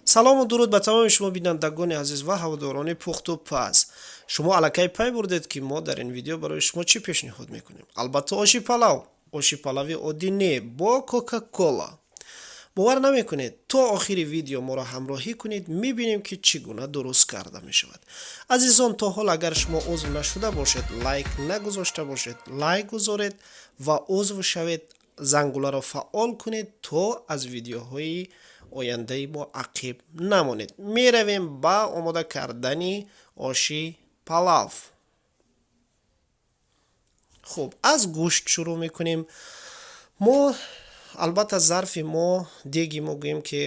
Салому дуруд ба тамоми шумо бинандагони азиз ва ҳаводорони пухту паз. Шумо аллакай пай бурдед, ки мо дар ин видео барои шумо чӣ пешниҳод мекунем. Албатта, оши палав. Оши палави оддӣ не, бо Кока-Кола. Бовар намекунед? То охири видео моро ҳамроҳӣ кунед, мебинем, ки чӣ гуна дуруст карда мешавад. Азизон, то ҳол агар шумо узв нашуда бошед, лайк нагузошта бошед, лайк гузоред ва узв шавед, зангуларо фаъол кунед, то аз видеоҳои ояндаи мо ақиб намонед. Меравем ба омода кардани оши палав. Хуб, аз гӯшт шурӯъ мекунем. Мо албатта зарфи мо, деги мо, гӯем ки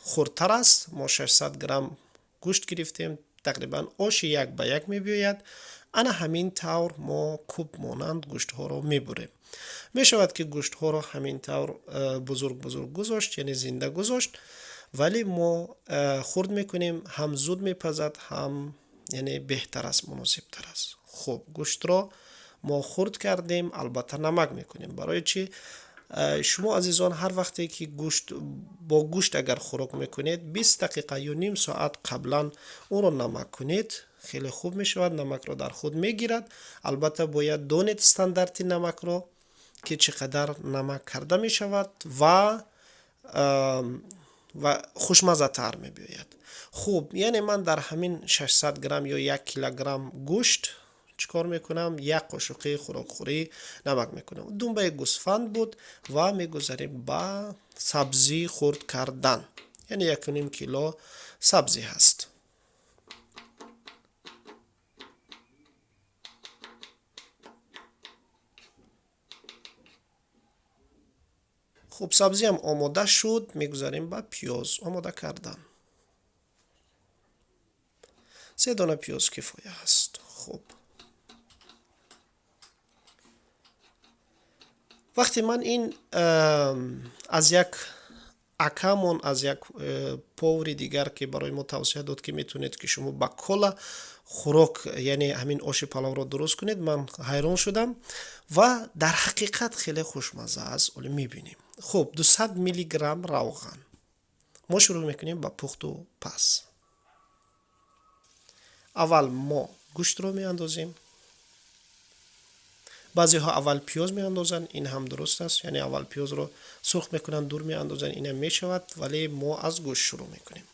хурдтар аст. Мо 600 грамм гӯшт гирифтем, тақрибан оши 1 ба 1 мебиёяд. Ана ҳамин тавр мо куб монанд гӯштҳоро мебурем. Мешавад, ки гӯштҳоро ҳамин тавр бузург бузург гузошт, яъне зинда гузошт, вале мо хурд мекунем, ҳам зуд мепазад, ҳам яъне беҳтар аст, муносибтар аст. Хуб, гӯштро мо хурд кардем, албатта намак мекунем. Барои чӣ? Шумо азизон, ҳар вақте ки гӯшт бо гӯшт агар хӯрок мекунед, 20 дақиқа ё ним соат қаблан ӯро намак кунед, хеле хуб мешавад, намакро дар худ мегирад. Албатта, бояд донед стандарти намакро, ки чӣ қадар намак карда мешавад ва хушмаззатар мебиёяд. Хуб, яъне ман дар ҳамин 600 грамм ё 1 килограмм гӯшт чӣ кор мекунам? Як қошуқи хӯрокхӯрӣ намак мекунам. Думбаи гӯсфанд буд. Ва мегузарем ба сабзӣ хурд кардан, яъне 1,5 кило сабзӣ ҳаст. Хуб, сабзиам омода шуд, мегузарем ба пиёз омода кардан. Се дона пиёз кифоя аст. Хуб, вақте ман ин аз як акамон, аз як повари дигар, ки барои мо тавсия дод, ки метавонед, ки шумо ба кола хӯрок, яъне ҳамин оши палавро дуруст кунед, ман ҳайрон шудам ва дар ҳақиқат хеле хушмазза аст. Оле мебинем. Хуб, 200 миллиграмм равған. Мо шурӯъ мекунем ба пухту паз. Аввал мо гӯштро меандозем. Баъзеҳо аввал пиёз меандозанд, ин ҳам дуруст аст, яъне аввал пиёзро сурх мекунанд, дур меандозанд, инам мешавад, вале мо аз гӯшт шурӯъ мекунем.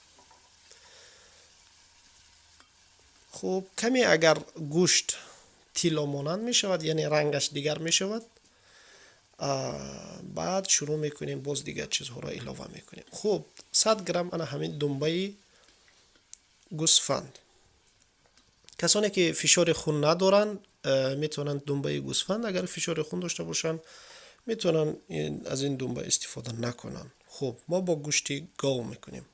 Хуб, каме агар гӯшт тилломонанд мешавад, яъне рангаш дигар мешавад, баъд шурӯъ мекунем, боз дигар чизҳоро илова мекунем. Хуб, 100 грамм ана ҳамин думбаи гӯсфанд. Касоне ки фишори хун надоранд, метавонанд думбаи гӯсфанд, агар фишори хун дошта бошанд, метавонанд аз ин думба истифода накунанд. Хуб, мо бо гӯшти гов мекунем.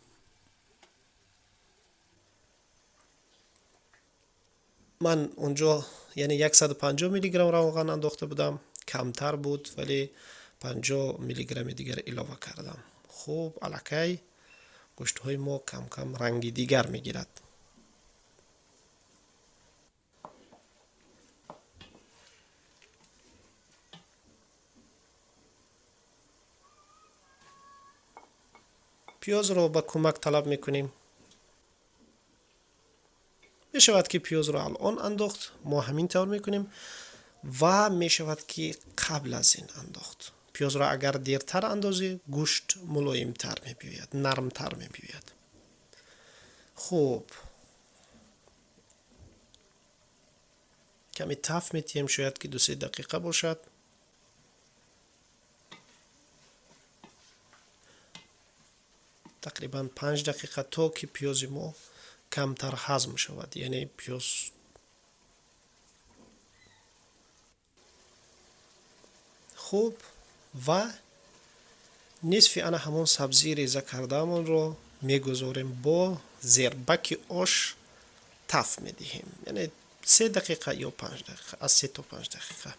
Ман онҷо яъне 150 миллиграмм равған андохта будам, камтар буд, вале 50 миллиграмми дигар илова кардам. Хуб, аллакай гӯштҳои мо кам-кам ранги дигар мегирад. Пиёзро ба кӯмак талаб мекунем. Мешавад, ки пиёзро алон андохт, мо ҳамин тавр мекунем, ва мешавад, ки қабл аз ин андохт. Пиёзро агар дертар андозӣ, гӯшт мулоимтар мебиёяд, нармтар мебиёяд. Хуб, каме таф метиҳем, шояд ки 2-3 дақиқа бошад. Тақрибан 5 дақиқа, то ки пиёзи мо камтар ҳазм шавад, яъне пиёз. Хуб, ва нисфи ана ҳамон сабзии реза кардаамонро мегузорем, бо зербаки ош таф медиҳем, яъне 3 дақиқа ё 5 дақиқа, аз 3 то 5 дақиқа.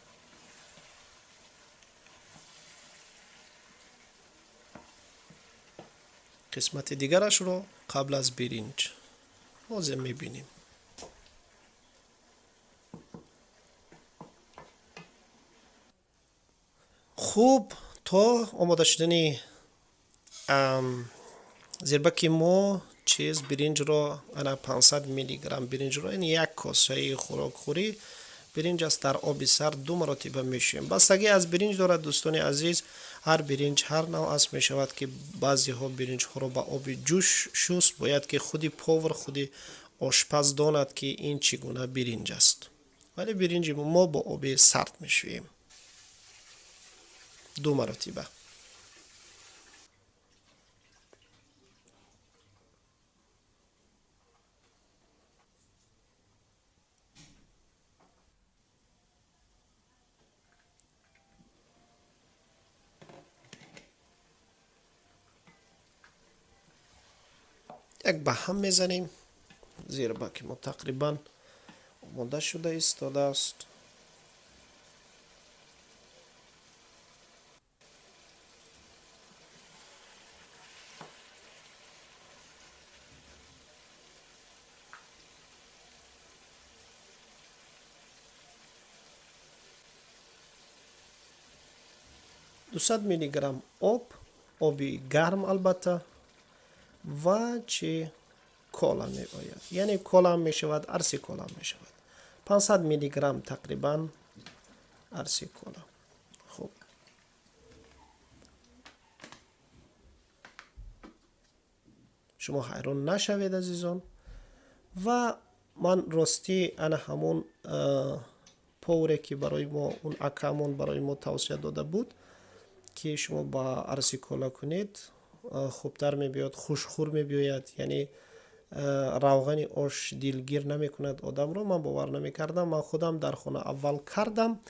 Қисмати дигарашро қабл аз биринҷ ҳозир мебинем. Хуб, то омода шудани Зирбаки мо чиз биринҷро, ана 500 миллиграмм биринҷро, ин як косаи хӯрокхӯрӣ биринҷ аст, дар оби сард ду маротиба мешӯем. Бастагӣ аз биринҷ дорад, дӯстони азиз, ҳар биринҷ ҳар навъ аст. Мешавад, ки баъзеҳо биринҷҳоро ба оби ҷӯш шуст. Бояд ки худи повар, худи ошпаз донад, ки ин чӣ гуна биринҷ аст. Вале биринҷи мо бо оби сард мешӯем ду маротиба. Як ба ҳам мезанем. Зирбаки мо тақрибан омода шуда истодааст. 200 миллиграмм об, оби гарм албатта, ва чи кола меояд, яъне кола мешавад, арси кола мешавад, 500 миллиграмм тақрибан арси кола. Хуб, шумо ҳайрон нашавед, азизон. Ва ман ростӣ ана ҳамон поваре, ки барои мо он акамон барои мо тавсия дода буд, ки шумо ба арси кола кунед, хубтар мебиёд, хушхӯр мебиёяд, яъне равғани ош дилгир намекунад одамро, ман бовар намекардам. Ман худам дар хона аввал кардам,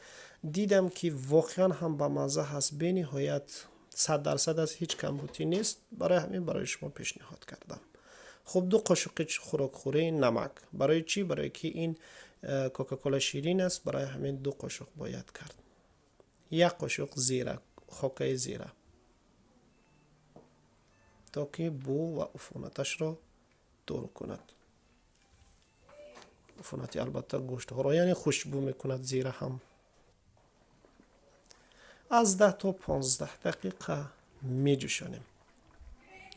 дидам, ки воқеан ҳам ба мазза ҳаст, бениҳоят 100% аст, ҳеҷ камбутӣ нест. Барои ҳамин барои шумо пешниҳод кардам. Хуб, 2 қошуқи хӯрокхӯрии намак. Барои чӣ? Барои ки ин Кока-Кола ширин аст, барои ҳамин 2 қошуқ бояд кард. 1 қошуқ зира, хокаи зира, то ки бӯ ва уфунаташро дур кунад. Уфунати албатта гӯштҳоро, яъне хушбӯ мекунад зира ҳам. Аз 10 то 15 дақиқа меҷӯшонем.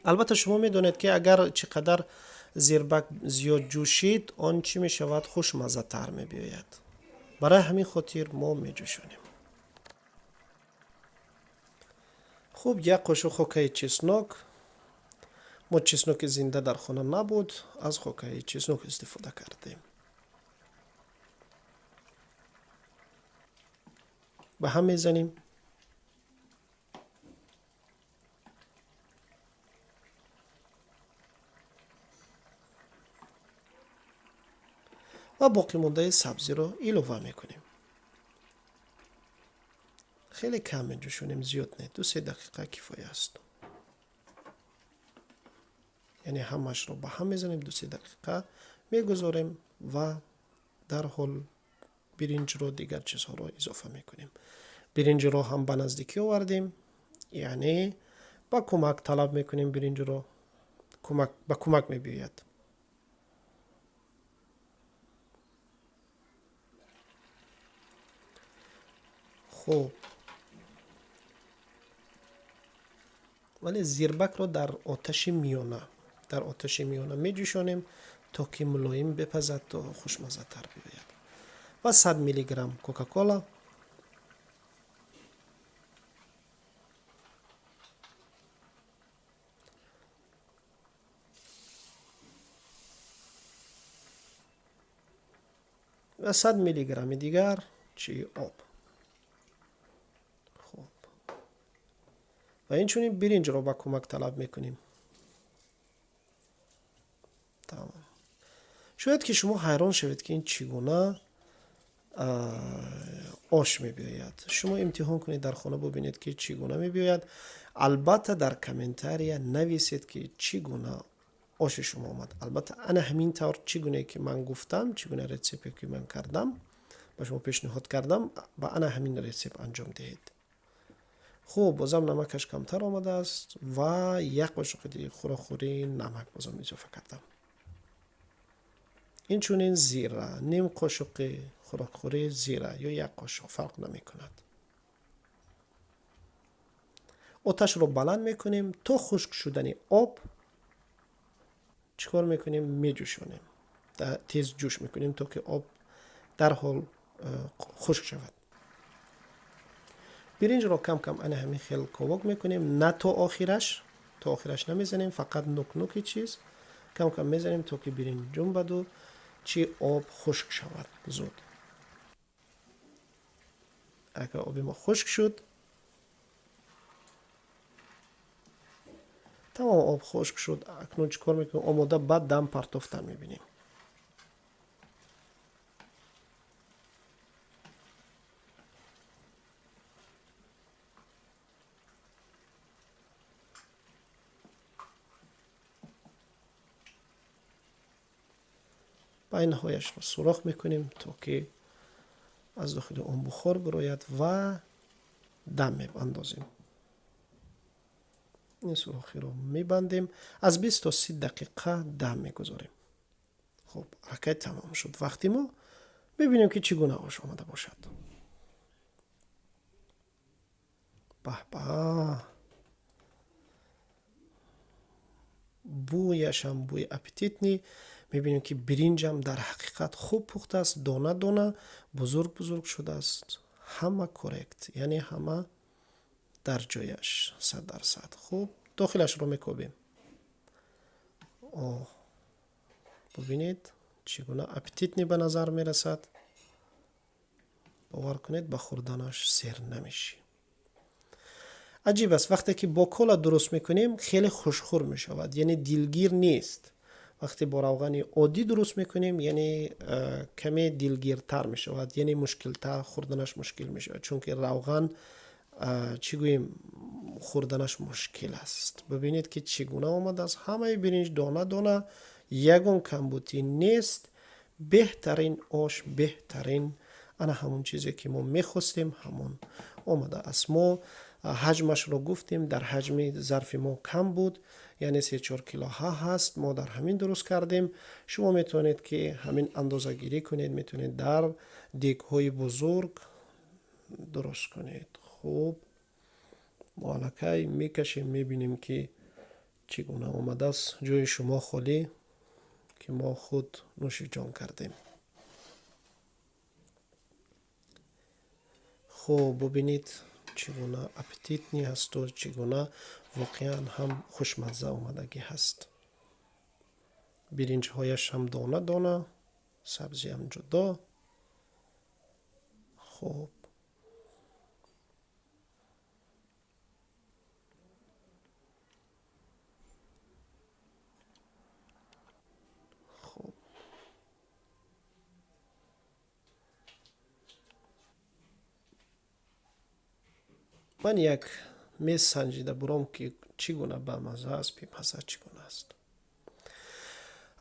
Албатта, шумо медонед, ки агар чӣ қадар зирбак зиёд ҷӯшид, он чӣ мешавад? Хушмаззатар мебиёяд. Барои ҳамин хотир мо меҷӯшонем. Хуб, 1 қошуқ хокаи чеснок. Мо чесноки зинда дар хона набуд, аз хокаи чеснок истифода кардем. Ба ҳам мезанем. Ва боқимондаи сабзиро илова мекунем. Хеле кам меҷӯшонем, зиёд не, 2-се дақиқа кифоя аст. Яъне ҳамаашро ба ҳам мезанем, 2-се дақиқа мегузорем ва дарҳол биринҷро, дигар чизҳоро изофа мекунем. Биринҷро ҳам ба наздикӣ овардем, яъне ба кӯмак талаб мекунем биринҷро, ба кӯмак мебиёяд. Хуб, вале зирбакро дар оташи миёна меҷӯшонем, то ки мулоим бипазад, то хушмаззатар биёяд. Ва 100 миллиграмм Кока-Кола. Ва 100 миллиграмми дигар чи об. Хуб, ва инчунин биринҷро ба кӯмак талаб мекунем. Тамом. Шояд ки шумо ҳайрон шавед, ки ин чӣ гуна ош мебиёяд. Шумо имтиҳон кунед дар хона, бубинед, ки чӣ гуна мебиёяд. Албатта, дар комментария нависед, ки чӣ гуна оши шумо омад. Албатта, ана ҳамин тавр, чӣ гунае ки ман гуфтам, чӣ гуна рецепте ки ман кардам, ба шумо пешниҳод кардам, ба ана ҳамин рецепт анҷом диҳед. Хуб, бозам намакаш камтар омадааст ва 1 қошуқи хӯрокхӯрии намак бозам изофа кардам. Инчунин зира, ним қошуқи хӯрокхӯрии зира ё 1 қошуқ, фарқ намекунад. Оташро баланд мекунем то хушк шудани об. Чӣ кор мекунем? Меҷӯшонем, тез ҷӯш мекунем, то ки об дарҳол хушк шавад. Биринҷро кам кам ана ҳамин хел ковок мекунем, на то охираш, то охираш намезанем, фақат нук-нуки чиз кам кам мезанем, то ки биринҷ ҷунбаду чи об хушк шавад зуд. Агар оби мо хушк шуд, тамом об хушк шуд. Акнун чӣ кор мекунем? Омода ба дам партофтан мебинем. Байнаҳояшро сурох мекунем, то ки аз дохили он бухор бирояд, ва дам меандозем. Ин сурохиро мебандем, аз 20 то 30 дақиқа дам мегузорем. Хуб, аллакай тамом шуд вақти мо. Мебинем, ки чӣ гуна ош омада бошад. Баҳба, бӯяшам бӯи аппетитный. Мебинем, ки биринҷам дар ҳақиқат хуб пухтааст, дона дона, бузург бузург шудааст, ҳама коррект, яъне ҳама дар ҷояш, 100%. Хуб, дохилашро мекобем. О, бубинед, чӣ гуна аппетитный ба назар мерасад. Бовар кунед, ба хӯрданаш сер намешӣ. Аҷиб аст, вақте ки бо кола дуруст мекунем, хеле хушхӯр мешавад, яъне дилгир нест. Вақте бо равғани оддӣ дуруст мекунем, яъне каме дилгиртар мешавад, яъне мушкилтар, хӯрданаш мушкил мешавад, чунки равған, чӣ гӯем, хӯрданаш мушкил аст. Бибинед, ки чӣ гуна омадааст. Ҳамаи биринҷ дона дона, ягон камбутӣ нест. Беҳтарин ош, беҳтарин, ана ҳамон чизе ки мо мехостем, ҳамон омадааст. Мо ҳаҷмашро гуфтем, дар ҳаҷми зарфи мо кам буд, яъне 3-4 килоҳа ҳаст. Мо дар ҳамин дуруст кардем. Шумо метавонед, ки ҳамин андозагирӣ кунед, метавонед дар дегҳои бузург дуруст кунед. Хуб, мо аллакай мекашем, мебинем, ки чӣ гуна омадааст. Ҷои шумо холӣ, ки мо худ нӯшиҷон кардем. Хуб, бубинед, чӣ гуна аппетитный ҳасту чӣ гуна воқеан ҳам хушмазза омадагӣ ҳаст. Биринҷҳояш ҳам дона дона, сабзиам ҷудо. Хуб, хуб, ман як месанҷида буром, ки чӣ гуна бамазза аст, бемазза чӣ гуна аст.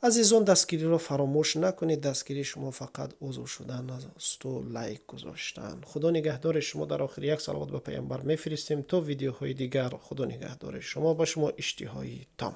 Азизон, дастгириро фаромӯш накунед. Дастгирии шумо фақат узв шудан асту лайк гузоштан. Худо нигаҳдори шумо. Дар охир як салавот ба пайғамбар мефиристем. То видеоҳои дигар, худо нигаҳдори шумо, ба шумо иштиҳои том.